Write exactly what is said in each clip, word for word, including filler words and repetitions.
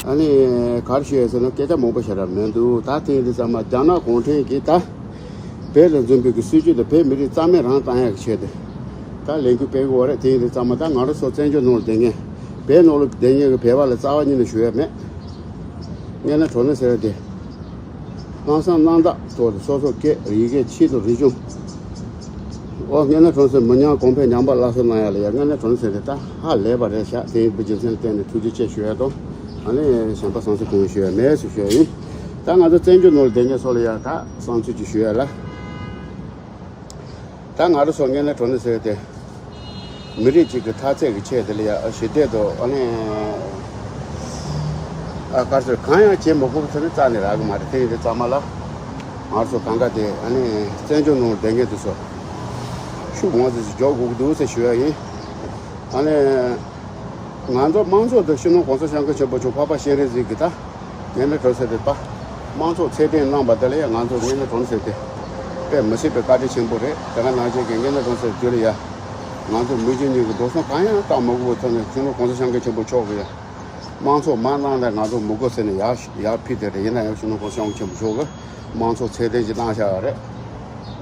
ཨ་ནི་ག་རེ་ཞུ་ཡ་ཟེར་ན་སྐད་ཆ་མང་པོ་བཤད་ར་མི་འདུག་ད་ཐེངས་འདི་ཚང་མ་རྒྱ་ནག་གུང་ཁྲན་གྱིས་ད་བོད་ལ་འཛིན་པའི་གི་སྲིད་ཇུས་དེ་བོད་མི་རིགས་རྩ་མེད་རང་བཏང་ཡག་གི་ཆེད་དུ་ད་ལས་འགུལ་སྤེལ་གི་ཡོད་རེད། དེ་ཡིན་དུས་ཚང་མ་ད་ང་རང་ཚོ་བཙན་བྱོལ་ནང་ལ་བསྡད་མཁན་བོད་ནང་ལ་བསྡད་མཁན་གི་བོད་པ་ལ་རྩ་བ་ཉིད་ནས་ཞུ་ཡ་མེད། སྔན་ན་གྲོ་ནས་ཟེར་བ་དེ། ལྷག་བསམ་རྣམ་དག་ཐོག་ཏུ་སོ་སོ་སྐད་ཡི་གེ་ཆེད་དུ་རིག་གཞུང་། ཨོ་སྔན་ན་གྲོ་ནས་ཟེར་མི་ཉམས་གོང་འཕེལ་ཉམས་པ་སླར་གསོ་གནང་ཡ་ལ་ཡ་སྔན་ན་གྲོ་ནས་ཟེར་དེ་ད་ཧ་ལས་པ་རེད་ཤག་དེ་ཡིན་པའི་རྒྱུ་མཚན་ལ་བརྟེན་ནས་ཐུགས་རྗེ་ཆེ་ཞུ་ཡ་དང་། ཨ་ནི་གཞན་པ་བསམ་ཚུལ་གང་ཡང་ཞུ་ཡ་མེད་ཟེར་ཞུ་ཡ་ཡིན། ད་ང་ཚོ་བཙན་བྱོལ་ནང་ལ་བསྡད་མཁན་ཚོ་ལ་ཡ་ད་བསམ་ཚུལ་ཅིག་ཞུ་ཡ་ལ། ད་ང་རང་ཚོ་སྔན་ན་གྲོ་ནས་ཟེར་དེ། མི་རིགས་གཅིག་གི་འཐབ་རྩོད་ཀྱི་ཆེད་དེ་ལ་ཡ་ཞི་བདེ་དང་ཨ་ནི་ཨ་དཀར་སོད་གང་ཡང་བྱེད་མི་དགོས་པ་ཚོ་ནི་རྩ་ནས་རག་གི་མ་རེད། དེ་ཡིན་དུས་ཚང་མ་ལ་ང་ཚོ་གང་ག་དེ་ཨ་ནི་བཙན་བྱོལ་ནང་བསྡད་མཁན་དེ་ཚོ་ཤུགས་མང་ཙམ་ཞིག་རྒྱག་དགོས་ཀྱི་འདུག་ཟེར་ཞུ་ཡ་ཡིན། ཨ་ནི་ང་ཚོ་དམངས་གཙོ་དང་སྤྱི་ནོར་གོང་ས་སྐྱབས་མགོན་ཆེན་པོ་མཆོག་འཕགས་པ་སྤྱན་རས་གཟིགས་ཀྱི་ད། སྔན་ན་གྲོ་ཟེར་དེ་པ། དམངས་གཙོ་ཚད་ལྡན་གནང་བ་དེ་ལ་ཡང་ང་ཚོ་སྔན་ན་གྲོ་ཟེར་དེ། དཔེ་མི་སྲིད་པའི་བཀའ་དྲིན་ཆེན་པོ་རེད། དེ་ག་ནང་བཞིན་གྱི་སྔན་ན་གྲོ་ཟེར་དུས་ལ་ཡ། ང་ཚོ་མི་རྒྱུ་གཉིས་ཀྱི་འགྲོ་སོང་གང་ཡང་བཏང་མི་དགོས་པའི་ཐོག་ནས་སྤྱི་ནོར་གོང་ས་སྐྱབས་མགོན་ཆེན་པོ་མཆོག་གིས་ཡ། དམངས་གཙོ་མ་གནང་ན་ང་ཚོ་མི་དགོས་ཟེར་ནས་ཡར་ཡར་ཕུལ་དེ་རེད། ཡིན་ན་ཡང་སྤྱི་ནོར་གོང་ས་སྐྱབས་མགོན་ཆེན་པོ་མཆོག་གིས་དམངས་གཙོ་ཚད་ལྡན་ཞིག་གནང་བཞག་ཡོད་རེད།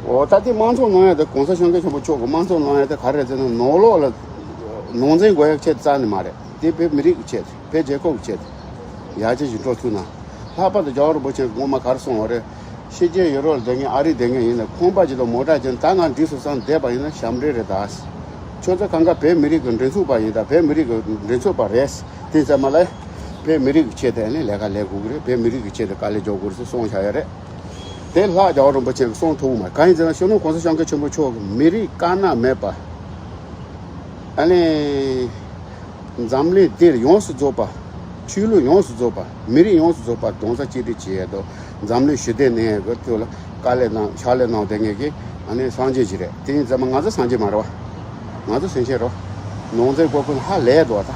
འོ་ད་དེ་དམངས་གཙོ་གནང་ཡ་དེ་གོང་ས་སྐྱབས་མགོན་ཆེན་པོ་མཆོག་གིས་དམངས་གཙོ་གནང་ཡ་དེ་ག་རེ་རེད་ཟེར་ན་ནང་ལོགས་ལ་ནང་འཛིང་དགོས་ཡ་ཆེད་རྩ་ནས་མ་རེད། དེ་བོད་མི་རིགས་ཀྱི་ཆེད་དུ། བོད་རྒྱལ་ཁབ་ཀྱི་ཆེད་དུ་ཡར་རྒྱས་ཤིག་འགྲོ་ཐུབ་ན། ལྷག་པར་དུ་རྒྱལ་བ་རིན་པོ་ཆེ་གིས་སྔོན་མ་ག་རེ་གསུངས་པ་རེད། ཕྱི་རྒྱལ་ཡུ་རོབ་ལ་བསྡད་མཁན་ཨ་རིར་བསྡད་མཁན་ཡིན་ན་ཁང་པ་ཅིག་དང་མོ་ཊ་ཅིག་ད་ང་འགྲིག་སོང་བསམ་བསྡད་པ་ཡིན་ན་ཞབས་འདྲེན་རེད་ད། ཁྱོད་ཚོ་གང་ག་བོད་མི་རིགས་ཀྱི་མགྲིན་ཚབ་པ་ཡིན་ད། བོད་མི་རིགས་ཀྱི་མགྲིན་ཚབ་པ་རེད། དེ་ཙམ་མ་ལ་བོད་མི་རིགས་ཀྱི་ཆེད་དུ་ནི་ལས་ཀ་ལས་དགོས་ཀྱི་རེད། བོད་མི་རིགས་ཀྱི་ཆེད་དུ་དཀའ་ལས་རྒྱག་དགོས་རེད་ཟེར་གསུངས་བཞག་ཡོད་རེད། དེ་ལྷག་རྒྱལ་བ་རིན་པོ་ཆེ་གིས་གསུངས་ཐུབ་མ་རེད། གང་ཡིན་ཟེར་ན་སྤྱི་ནོར་གོང་ས་སྐྱབས་མགོན་ཆེན་པོ་མཆོག་གིས་མི་རིགས་དཀར་ནག་མེད་པ། ཨ་ནི། འཛམ་གླིང་འདིར་ཡོངས་སུ་རྫོགས་པ། ཆོས་ལུགས་ཡོངས་སུ་རྫོགས་པ། མི་རིགས་ཡོངས་སུ་རྫོགས་པ་རྡོག་རྩ་གཅིག་སྒྲིལ་བྱེད་ཡས་དང་འཛམ་གླིང་ཞི་བདེ་གནས་ཡས་ཀྱི་ཐོག་ལ་དཀའ་ལས་གནང་ཕྱག་ལས་གནང་བསྡད་མཁན་གྱི་ཨ་ནི་སངས་རྒྱས་ཅིག་རེད། དེ་ཡིན་ཙང་མ་ང་ཚོ་སངས་རྒྱས་མ་རེད་བ། ང་ཚོ་སེམས་ཅན་རོ། ནང་ཚན་ཀོ་ཀུན་ཧ་ལས་འདུག་བ་ད།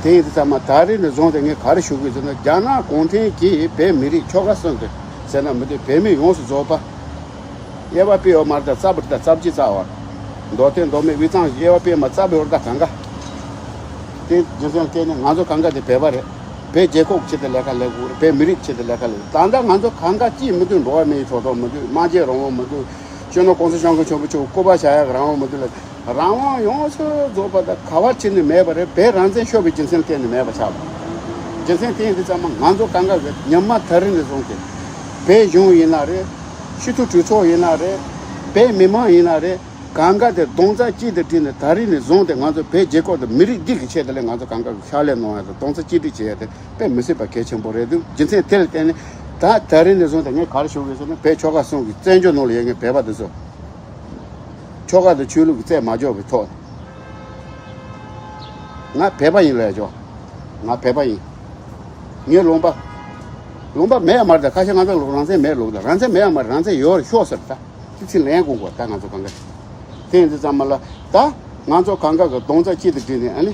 དེ་ཡིན་དུས་ཙམ་མ་ད་རེས་ནས་བཟུང་སྟེ་ངས་ག་རེ་ཞུ་དགོས་ཟེར་ན་རྒྱ་ནག་གུང་ཁྲན་གྱིས་བོད་མི་རིགས་ཆོལ་ཁ་གསུམ་གྱི་ཟེར་ན་མི་འདུག་བོད་མི་ཡོངས་སུ་རྫོགས་པ། དབྱེ་བ་སྤེལ་ཡོད་མ་རེད་ད་རྩ་བར་ད་རྩ་བརྒྱུད་རྩ་བར། མདོ་སྟོད་མདོ་སྨད་དབུས་གཙང་དབྱེ་བ་སྤེལ་མ་རྩ་བའི་བར་ད་གང་ག་དེ་རྒྱུ་མཚན་བལྟས་ནས་ང་ཚོ་གང་ག་དེ་བོད་པ་རེད། བོད་རྒྱལ་ཁབ་ཀྱི་ཆེད་དུ་ལས་ཀ་ལས་དགོས་རེད། བོད་མི་རིགས་ཀྱི་ཆེད་དུ་ལས་ཀ་ལས་དགོས། ད་ལྟ་ང་ཚོ་གང་ག་ཅིས་མི་འདུག་འགྲོ་བ་མིའི་ཐོབ་ཐང་མི་འདུག་སྨྲ་བརྗོད་རང་དབང་མི་འདུག་སྤྱི་ནོར་གོང་ས་སྐྱབས་མགོན་ཆེན་པོ་མཆོག་སྐུ་པར་བཞག་ཡག་རང་དབང་མི་འདུག་ལ། རང་དབང་ཡོངས་སུ་རྫོགས་པ་དང་ག་བ་ཕྱིན་ནས་མེད་པ་རེད། བོད་རང་བཙན་ཤོར་བའི་རྒྱུ་མཚན་བརྟེན་ནས་མེད་པ་ཆགས་པ། རྒྱུ་མཚན་དེ་ཡིན་དུས་ཙམ་མ་ང་ཚོ་གང་ག་གི་ཉི་མ་ད་རིང་ནས་བཟུང་སྟེ། བོད་གཞུང་ཡིན་ན་རེད། སྤྱི་འཐུས་གྲོས་ཚོགས་ཡིན་ན་རེད། བོད་མི་མང་ཡིན་ན་རེད། གང་ག་དེ་རྡོག་རྩ་གཅིག་ཏུ་བསྒྲིལ་ནས་ད་རིང་ནས་བཟུང་སྟེ་ང་ཚོ་བོད་རྒྱལ་ཁབ་དང་མི་རིགས་འདི་གི་ཆེད་དུ་ལས་ང་ཚོ་གང་ག་གི་ཕྱག་ལས་གནང་ཡ་དང་རྡོག་རྩ་གཅིག་སྒྲིལ་བྱེད་ཡ་དེ་དཔེ་མི་སྲིད་པ་གལ་ཆེན་པོ་རེད་འདུག་རྒྱུ་མཚན་དེ་ལ་བརྟེན་ནས་ད་ད་རིང་ནས་བཟུང་སྟེ་ངས་ག་རེ་ཞུ་དགོས་ཟེར་ན་བོད་ཆོལ་ཁ་གསུམ་གྱི་བཙན་བྱོལ་ནང་ལ་ཡོད་མཁན་བོད་པ་དེ་ཚོ། ཆོལ་ཁ་དང་ཆོས་ལུགས་ཀྱི་རྩོད་མ་འཇོག་པའི་ཐོག་ནས། ང་བོད་པ་ཡིན་ལབ་ཡ་ཆོག་ང་བོད་པ་ཡིན། ངའི་ལུང་པ། ལུང་པ་མེད་ཡ་མ་རེད་ད། ཁ་ཤས་ང་ཚོ་ལུགས་རང་བཙན་མེད་ལུགས་ད། རང་བཙན་མེད་ཡ་མ་རེད། རང་བཙན་ཡོད་ཤོག་ཟེར་ད། དེ་ཚིག་ལན་དགོངས་དགོས་ད་ང་ཚོ་གང་ག་དེ་ཡིན་དུས་ཙམ་མ་ལ་ད་ང་ཚོ་གང་ག་གི་རྡོག་རྩ་གཅིག་ཏུ་བསྒྲིལ་ནས་ཨ་ནི།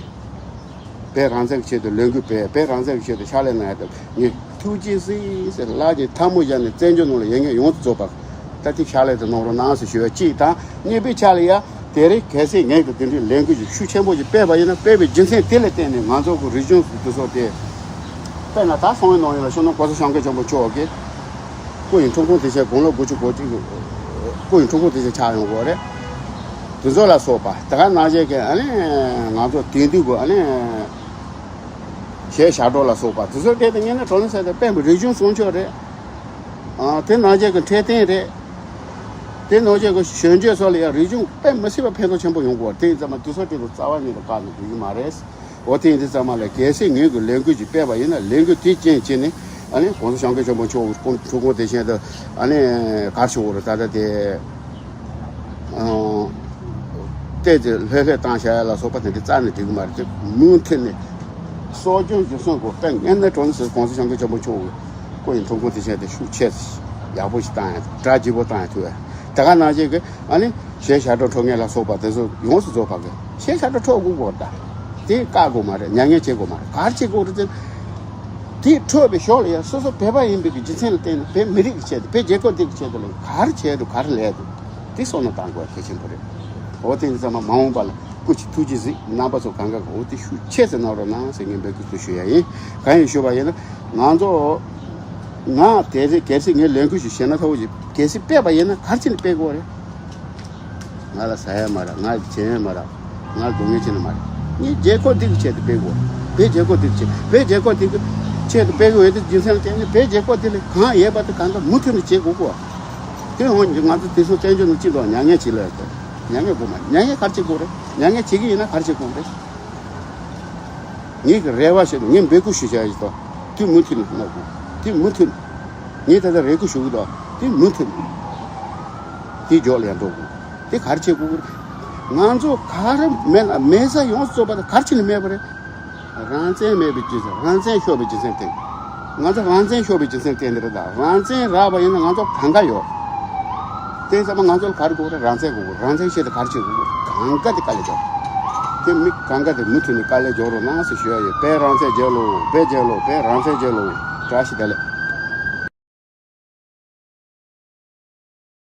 བོད་རང་བཙན་གྱི་ཆེད་དུ་ལས་འགུལ་སྤེལ། བོད་རང་བཙན་གྱི་ཆེད་དུ་ཕྱག་ལས་གནང་ཡ་དང་ངས་ཐུགས་རྗེ་གཟིགས་ཟེར་ལག་གི་ཐལ་མོ་སྦྱར་ནས་བཙན་བྱོལ་ནང་ལ་ཡོད་མཁན་ཡོངས་སུ་རྫོགས་པ་ད་ཐེངས་ཕྱག་ལས་དེ་གནང་རོགས་གནང་ཟེར་ཞུ་བ་གཅིག་དང་། གཉིས་པའི་ཆ་ལ་ཡ་དེ་རིང་གལ་སྲིད་ངས་ཀྱི་དེ་འདྲའི་ལས་འགུལ་ཞིག་ཤུགས་ཆེན་པོ་ཞིག་སྤེལ་བ་ཡིན་ན་སྤེལ་བའི་རྒྱུ་མཚན་དེ་ལ་བརྟེན་ནས་ང་ཚོ་གི་རིག་གཞུང་དེ་ཚོ་དེ་དཔེར་ན་ད་སང་ཉིན་གནངས་ཉིན་ལ་སྤྱི་ནོར་གོང་ས་སྐྱབས་མགོན་ཆེན་པོ་མཆོག་གིས་སྐུ་ཡི་འཁྲུངས་སྐར་དུས་ཆེན་དགུང་ལོ་དགུ་བཅུ་གོ་གཅིག་གི་སྐུ་ཡི་འཁྲུངས་སྐར་དུས་ཆེན་ཆགས་ཡོང་གི་ཡོད་རེད། དེ་ཚོ་ལ་སོགས་པ་དེ་ག་ནང་བཞིན་གྱི་ཨ་ནི་ང་ཚོ་དེང་དུས་ཀྱི་ཨ་ནི། གཞས་ཞབས་བྲོ་ལ་སོགས་པ་དེ་ཚོ་བལྟས་ཏེ་ངས་ནི་གྲོ་ནས་ཟེར་ཏེ་དཔེ་མི་རིག་གཞུང་སྲུང་སྐྱོབ་རེད། ཨ་དེ་ནང་བཞིན་གྱི་འཕྲོད་བསྟེན་རེད། དེ་ནང་བཞིན་གྱི་གཞོན་སྐྱེས་ཚོ་ལ་ཡང་རིག་གཞུང་དཔེ་མི་སྲིད་པ་ཕན་ཐོགས་ཆེན་པོ་ཡོང་གི་ཡོད་རེད། དེ་ཡིན་ཙང་མ་དེ་ཚོ་དེ་ཚོ་རྩ་བ་ཉིད་ནས་བཀག་ནས་འགྲིག་གི་མ་རེད། འོ་དེ་ཡིན་དུས་ཙམ་མ་ལ་གལ་སྲིད་ངོས་ཀྱི་ལས་འགུལ་ཅིག་སྤེལ་བ་ཡིན་ན་ལས་འགུལ་དེ་རྐྱེན་བྱས་ནས་ཨ་ནི་གོང་ས་སྐྱབས་མགོན་ཆེན་པོ་མཆོག་གི་སྐུ་འཁྲུངས་སྐར་དེ་བཞིན་དུ་ཨ་ནི་ག་རེ་ཞུ་དགོས་རེད་ད་ལྟ་དེ། ཨང་། བལྟས་ཏེ་ལྷོད་ལྷོད་བཏང་བྱ་ཡ་ལ་སོགས་པ་དེ་འདྲ་རྩ་ནས་འགྲིག་གི་མ་རེད་དེ་མུ་མཐུད་ནས་གསོ་སྐྱོང་རྒྱུན་སྲུང་དགོས། དཔེ་ངན་ནས་གྲོང་ཟེར་གོང་ས་སྐྱབས་མགོན་ཆེན་པོ་མཆོག་གི་སྐུ་ཡི་འཁྲུངས་སྐར་དེ་བཞིན་དུ་ཤུགས་ཆེ་ཡག་པོ་ཞིག་བཏང་ཡ་གྲ་རྒྱས་པོ་བཏང་ཡ་ཐུབ་ཡ་དེ་ག་ནང་བཞིན་གྱི་ཨ་ནི་གཞས་ཞབས་བྲོ་འཁྲབ་མཁན་ལ་སོགས་པ་དེ་ཚོ་ཡོངས་སུ་རྫོགས་པ་གི་གཞས་ཞབས་བྲོ་འཁྲབ་དགོས་དགོས་རེད་ད། དེ་བཀག་དགོས་མ་རེད། མྱ་ངན་བྱེད་དགོས་མ་རེད། ག་རེ་བྱེད་དགོས་རེད་ཟེར། དེ་འཁྲབ་པའི་ཞོར་ལ་ཡང་སོ་སོ་བོད་པ་ཡིན་པའི་གི་རྒྱུ་མཚན་ལ་བརྟེན་ནས་བོད་མི་རིགས་ཀྱི་ཆེད་དུ་བོད་རྒྱལ་ཁབ་འདི་གི་ཆེད་དུ་ལ་ག་རེ་བྱས་འདུག་ག་རེ་ལས་འདུག་དེ་བསམ་བློ་བཏང་དགོས་གལ་ཆེན་པོ་རེད། འོ་དེ་ཚང་མ་མ་འོངས་པ་ལ་སྐུ་མཁྱེན་ཐུགས་རྗེ་གཟིགས། རྣམ་པ་ཚོ་གང་ག་གི་འོ་དེ་ཤུགས་ཆེ་ཙམ་གནང་རོགས་གནང་ཟེར་ངས་འབོད་སྐུལ་ཞུ་ཡ་ཡིན། གང་ཡིན་ཞུ་བ་ཡིན་ན། ང་ཚོ་ང་དེ་རེད། གལ་སྲིད་ངས་ལས་འགུལ་ཞིག་བྱས་ན་ཐོག་ཅིག་གལ་སྲིད་སྤེལ་བ་ཡིན་ན་ག་རེ་བྱས་ནས་སྤེལ་དགོས་རེད། ང་ལ་ཟ་ཡ་མ་རག་ང་ལ་བྱེད་ཡ་མ་རག་ང་ལ་སྡུག་བསྔལ་བྱེད་ན་མ་རེད། ངས་རྒྱལ་ཁབ་འདི་གི་ཆེད་དུ་སྤེལ་དགོས། བོད་རྒྱལ་ཁབ་འདི་གི་ཆེད། བོད་རྒྱལ་ཁབ་འདི་གི་ཆེད་དུ་སྤེལ་དགོས་ཡོད་དེ་རྒྱུ་མཚན་ལ་བརྟེན་ནས་བོད་རྒྱལ་ཁབ་འདི་ལ་གང་ཡོད་པ་དེ་གང་ལྟར་མུ་མཐུད་ནས་བྱེད་དགོས་གོ། དེ་འོང་ང་ཚོ་དེ་ཚོ་བཙན་བྱོལ་ནང་སྤྱི་ཚོགས་མྱ་ངན་བྱེད་ལ་ཡོད་དོ། མྱ་ངན་དགོས་མ་རེད། མྱ་ངན་ག་རེ་བྱེད་དགོས་རེད། མྱ་ངན་བྱེད་ཀྱི་ཡིན་ན་ག་རེ་བྱེད་དགོས་རེད། ངེད་ཀྱི་རེ་བ་ཞིག་ངས་འབོད་སྐུལ་ཞུ་བྱ་ཡིན་ཏོ། དེ་མུ་མཐུད་ནས་གནང་དགོས། དེ་མུ་མཐུད། ངས་ད་ལྟ་རེ་སྐུལ་ཞུ་གི་འདུག་དེ་མུ་མཐུད། དེ་འཇོག་ལ་ཡང་འགྲོ་དགོས། དེ་ག་རེ་བྱེད་དགོས་ཀྱི་རེད། ང་ཚོ་ག་རེ་མེད་ལ་མེད་ས་ཡོངས་སུ་རྫོགས་པ་དེ་ག་རེ་བྱས་ནས་མེད་པ་རེད། རང་བཙན་མེད་པའི་རྒྱུ་མཚན། རང་བཙན་ཤོར་བའི་རྒྱུ་མཚན་དེ། ང་ཚོ་རང་བཙན་ཤོར་བའི་རྒྱུ་མཚན་དེ་འདི་རེད་ད། རང་བཙན་རག་པ་ཡིན་ན་ང་ཚོ་གང་ག་ཡོད། དེ་ཚང་མ་ང་ཚོ་ལ་ག་རེ་དགོས་རེད། རང་བཙན་དགོས་དགོས། རང་བཙན་ཆེད་དུ་ག་རེ་བྱེད་དགོས་དགོས། གང་ག་དེ་དཀའ་ལས་རྒྱོབ། དེ་མི་གང་ག་དེ་མུ་མཐུད་ནས་དཀའ་ལས་རྒྱོབ་རོགས་གནང་ཟེར་ཞུ་ཡ་ཡོད། བོད་རང་བཙན་རྒྱལ་ལོ། བོད་རྒྱལ་ལོ། བོད་རང་བཙན་རྒྱལ་ལོ། བཀྲ་ཤིས་བདེ་ལེགས།